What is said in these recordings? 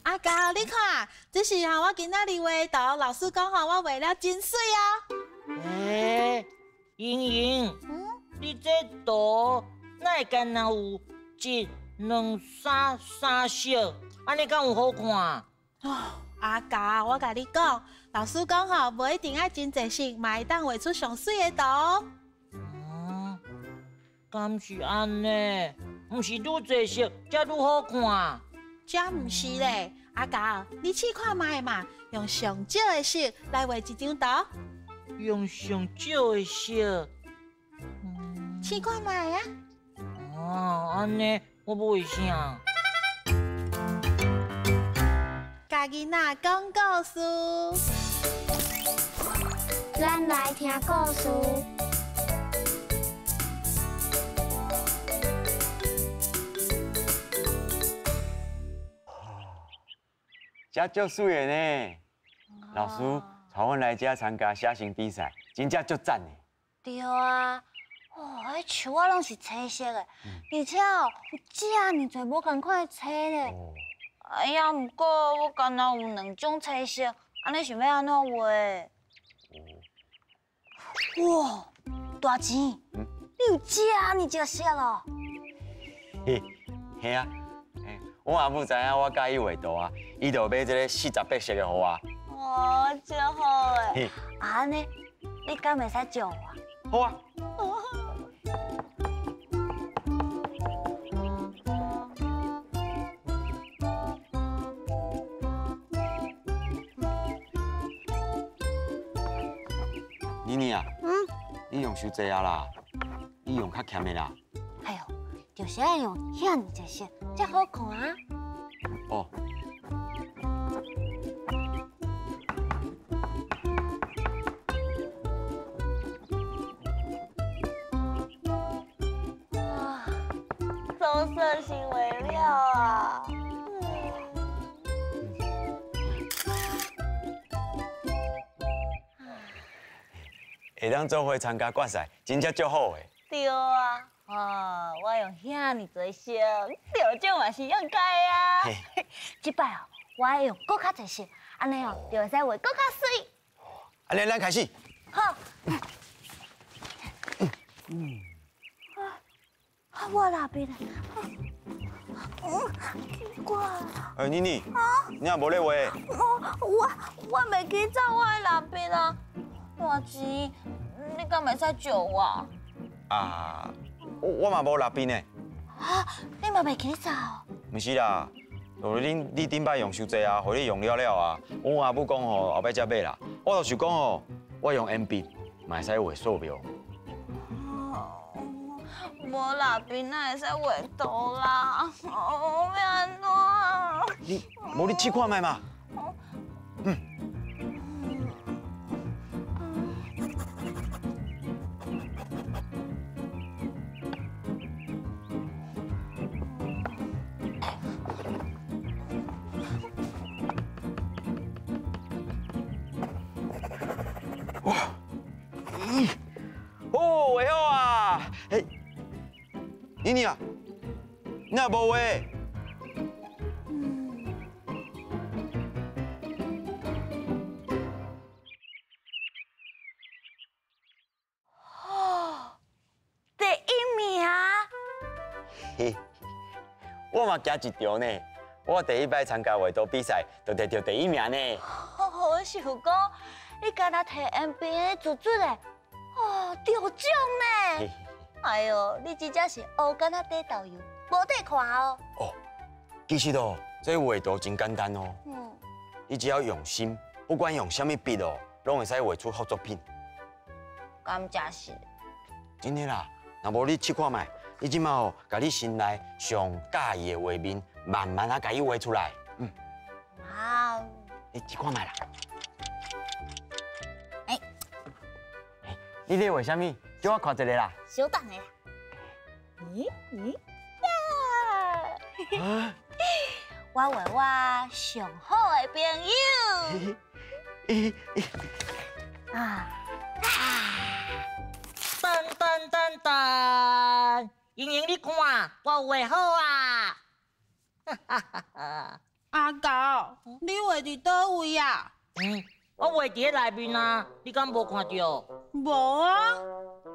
阿狗，你看，這是吼我今仔日畫圖，老師講吼我畫了真媠哦。欸，瑩瑩，你這圖哪會敢若有一、兩、三三色，按呢敢有好看？哦，阿狗，我共你講，老師講吼，無一定愛真濟色，嘛會當畫出上媠的圖。嗯，敢是按呢？毋是愈濟色才愈好看？才毋是咧，阿狗，你試看覓嘛，用上少的色來畫一張圖。用上少的色，試看覓啊？哦，按呢我欲畫啥？共囡仔講故事，咱來聽故事。這足媠的呢，老師帶阮來這參加寫生比賽，真正足讚的。對啊，哦，彼樹仔攏是青色的，而且哦有遮爾濟無仝款的青咧。哎呀，毋過我敢若有兩種青色，按呢想欲按怎畫？哇，大錢，你有遮爾濟色哦？嘿，嘿啊。阮阿母知影我佮意畫圖啊，伊就買這个48色的予我。哦，真好欸！啊，按呢，你敢會使借我？好啊。妮妮啊，你用傷濟啊啦，你用較儉的啦。哎喲，就是愛用遐爾濟色，才好看啊！哦。哇，总算是画了啊！會當做伙參加決賽，真正足好的。對啊。哦，我用遐爾濟色，得獎嘛是應該啊。這擺哦，我愛用閣較濟色，按呢哦就會使畫閣較媠。按呢，咱開始。好。啊，我蠟筆咧？奇怪。欸，妮妮，你也無咧畫？我袂記找我的蠟筆啊。大錢，你敢會使借我？啊。我嘛無蠟筆呢。啊，你嘛袂記咧找？毋是啦，就是你頂擺用傷濟啊，予你用了了啊。阮阿母講吼，後擺才買啦。我就是講吼，我用鉛筆嘛會使畫素描。無蠟筆哪會使畫圖啦？哦，欲按怎？你無你試看覓嘛？嗯。哇！咦！哦，畫好啊！嘿，妮妮啊，你也無畫？哦，第一名！嘿，我嘛驚一條呢。我第一擺參加畫圖比賽，就摕著第一名呢。我想講，你敢若摕鉛筆做做的，哦，得獎呢！哎喲，你真正是烏干仔底豆油，無得看哦。哦，其實哦，這畫圖真簡單哦。你只要用心，不管用啥物筆哦，攏會使畫出好作品。敢真是？真的啦，若無你試看覓，你這馬哦，共你心內上佮意的畫面，慢慢仔共伊畫出來。嗯。好。你試看覓啦。欸。你咧畫啥物？叫我看一下啦。稍等下。咦咦呀！我画我上好的朋友。啊！噔噔噔噔，莹莹你看，我画好啊！哈哈哈！阿狗，你画伫佗位啊？嗯，我画伫内面啊，你敢无看著？无啊，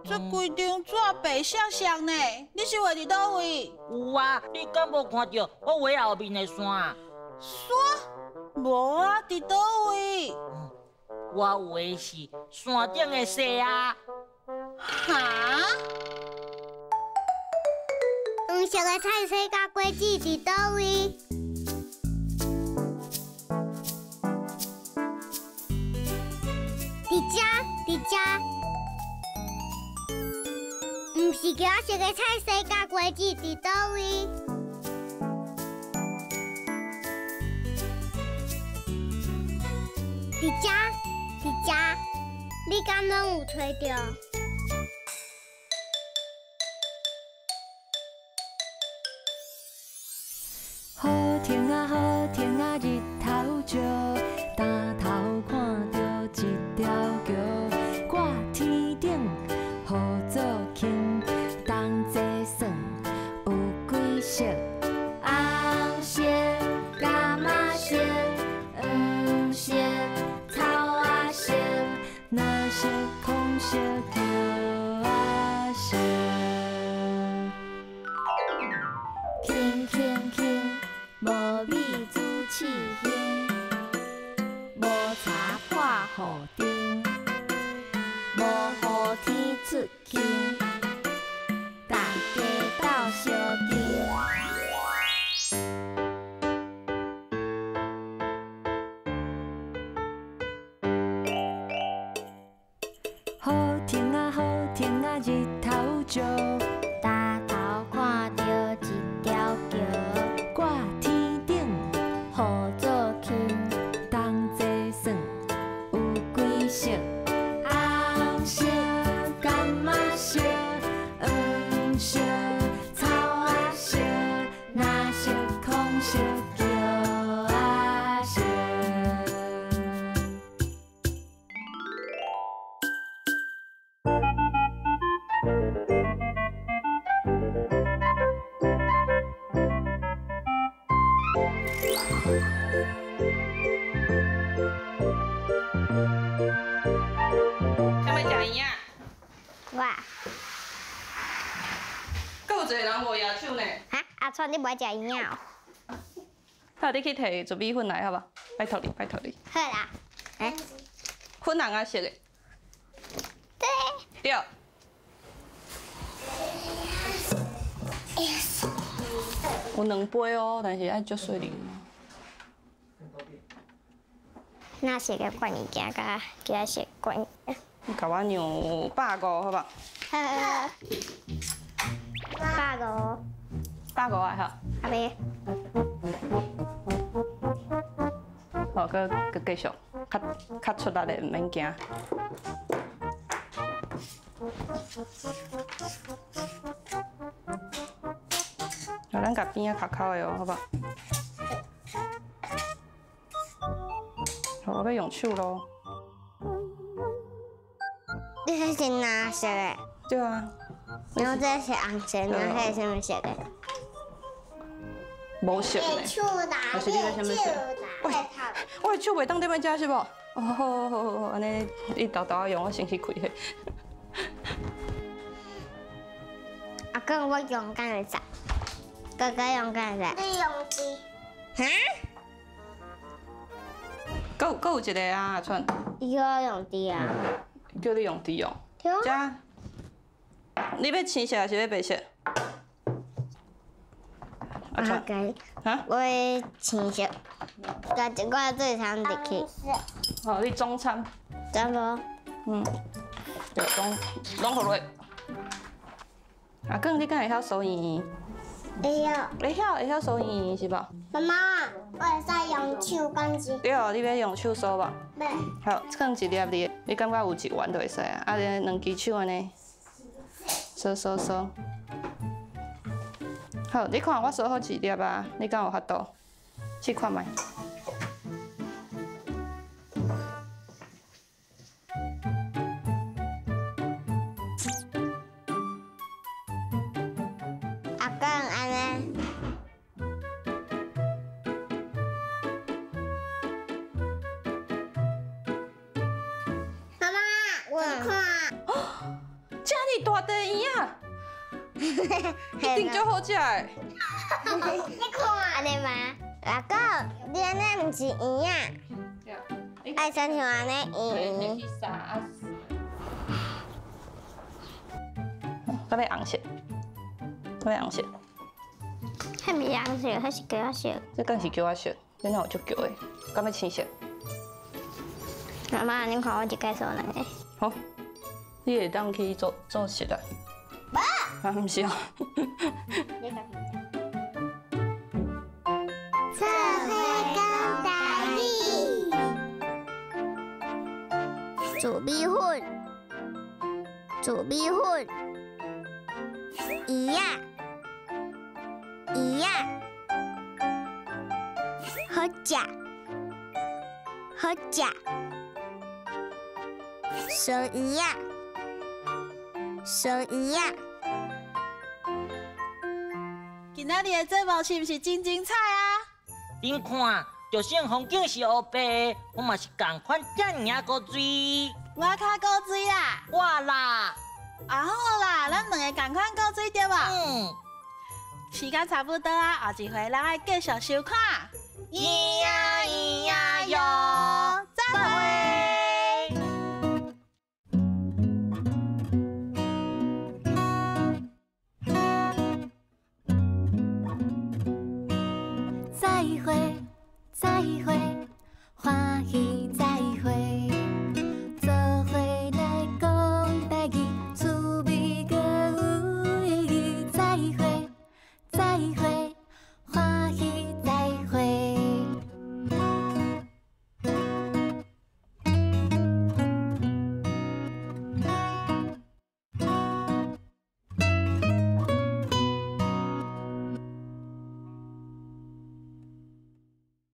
这规张纸白色色呢，你是画伫佗位？有啊，你敢无看著我画后面的山？山？无啊，伫佗位？我画的是山顶的雪啊！哈？黄色的菜色佮果子伫佗位？伫遮，伫遮，毋是橘色的菜色佮果子伫佗位？伫遮，伫遮，你敢拢有揣著？好天啊，好天啊，日头照，担头看著一条桥，挂天顶，雨做轻，同齐算有几色？红色、柑仔色、黄色、草仔色，蓝色、空色、橘仔色。轻轻轻，无米煮刺兴，无茶破雨灯，无雨天出轻，大家斗相助。好天啊，好天啊，日头照，担头看著一条桥，挂天顶，雨做轻，同齐算有几色？红色、柑仔色、黄色、草仔色、蓝色、空色、橘仔色。啥物食圆仔？我阁有一个人无举手呢。哈，阿川，你无爱食圆仔哦？好，你去提一米粉来，好无？拜托你，拜托你。好啦，欸，粉红仔色的。对。对。有两杯哦，但是爱足细腻。那色的罐物件，佮其他色罐。你共我让150，好无？好。150。 150个哈。阿伯。好，阁阁继续，较较出力的，毋免惊。好，咱共边仔抠抠的哦，好无？好，我欲用手咯。你这是蓝色的？对啊。然后这是红色，然后这是啥物色的？无色呢。还是你欲啥物色？喂，我的手袂当踮咧遮是无？哦，好好好好，按呢你沓沓仔用，我先去开彼。阿公，我用敢会使？哥哥用敢会使？你用猪。哈？阁有一个啊，阿春。伊叫我用猪啊。叫你用猪哦。对啊。遮，你欲青色还是欲白色？阿川。哈？我欲青色。加一寡做餐入去。哦，你中餐。知无？嗯。对，拢予落。阿公，你敢会晓扫圆圆？会晓。会晓，会晓扫圆圆是无？妈妈，我会使用手敢是？对，你欲用手扫无？欲。好，放一粒伫，你感觉有一圆就会使啊。啊，两支手按呢，扫扫扫。好，你看我锁好一粒啊，你敢有法度？试看覓。阿公按呢？妈妈，我看。遮尔大块圆仔，一定足好食的。你看按呢吗？阿公，你按呢毋是圆仔，爱亲像按呢圆圆。到尾红色，到尾红色。彼毋是红色，彼是橘仔色。这敢是橘仔色？这哪有足橘的？敢欲青色？妈妈，你看我一摆锁两个。好，你会当去做做色啊？无。啊，毋是哦。做伙讲台语，煮米粉，煮米粉，鱼仔，鱼仔，好食，好食，生鱼仔，生鱼仔。今仔日的节目是毋是真精彩啊？恁看，就算风景是乌白的，我嘛是仝款遮尔啊古锥。我较古锥啦。我啦。啊好啦，咱两个仝款古锥对无？嗯。时间差不多啊，后一回咱爱继续收看。咿呀咿呀哟，再会。再会，再会。